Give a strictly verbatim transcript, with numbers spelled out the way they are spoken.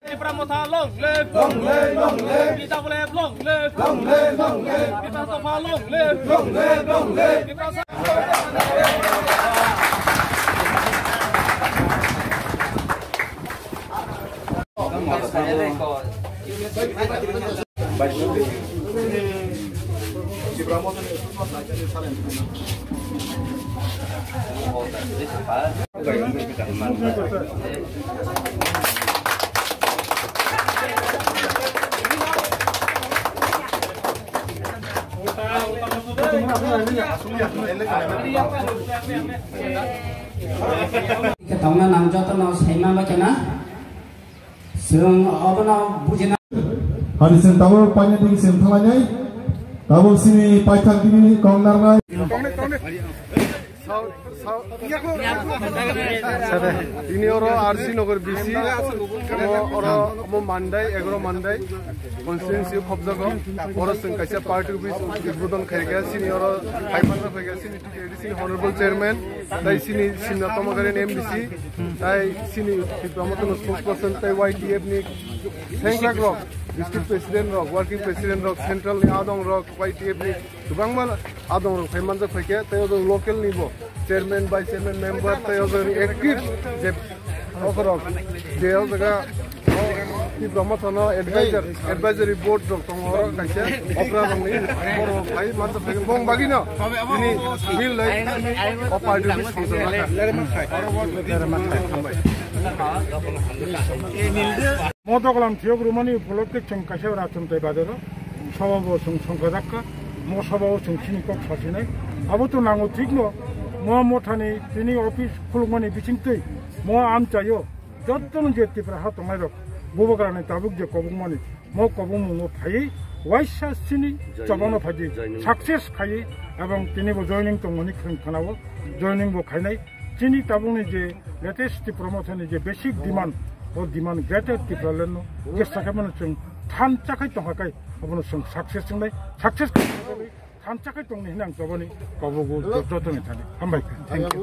Tipra Motha long live. Long live, long live. T W F long live. Long live, long live. Tipra Motha long live. Long live, long live. Tipra Tongna nang joto no saima ba kena. Chwng obono bujina. Hari chwng tabuk paina twi chwng thanglainai. Tabuk sini paithak tini kong narnai. Tini oro R C Nagar B C, omo, oro omo Mandai, egaro Mandai constituency khobjago. Oro chwng kaisa party office udbodon khaikha, sini oro phaimanna khaikha, sini T K D C ni honorable chairman, tai sini Simna Tomagari ni M D C, tai sini Tipra Motha ni spokesperson, tai Y T F ni sengkrak rok, district president rok, working president rok, central ni adong rok, Y T F ni kwbangma adong rok phai manjak phaikhe, tai o local ni bo chairman, vice chairman, member, tai o active je Okorok, je o jaga, o, Tipra Motha no advisor, advisory board rok tongo, oro kaisa okra rok ni, borok rok phai mansa phai bong bagwi no, bini bill lai, o party office khungsa lakha. Mo doglam thiyok rumani upolokhe chwng kaisa Rachuntai bazaro, sobo bo chwng songkha jakka, mo sobo chwng chini kok sasinai. Abo to nango thik no, mo mothani tini office khulukmani bisingtwi, mo amchaio, Jotono je Tipra ha tongnai rok, Bubagrani tabuk je kobongmani, mo kobongmungo phaiwi waisa chini chobano phaidi success khaiwi, ebong tini bo joining tongmani khwrwng khanao, joining bo khainai. Chini tabukni je latest Tipra Mothani je basic demand, o demand Greater Tipraland no je sakhaimano chwng thansa khai tongkha khai, abono chwng success wngnai, success khai Thansa khe tongni hinang chobani kobogo joto ni thani. Hambai kha. Thank you.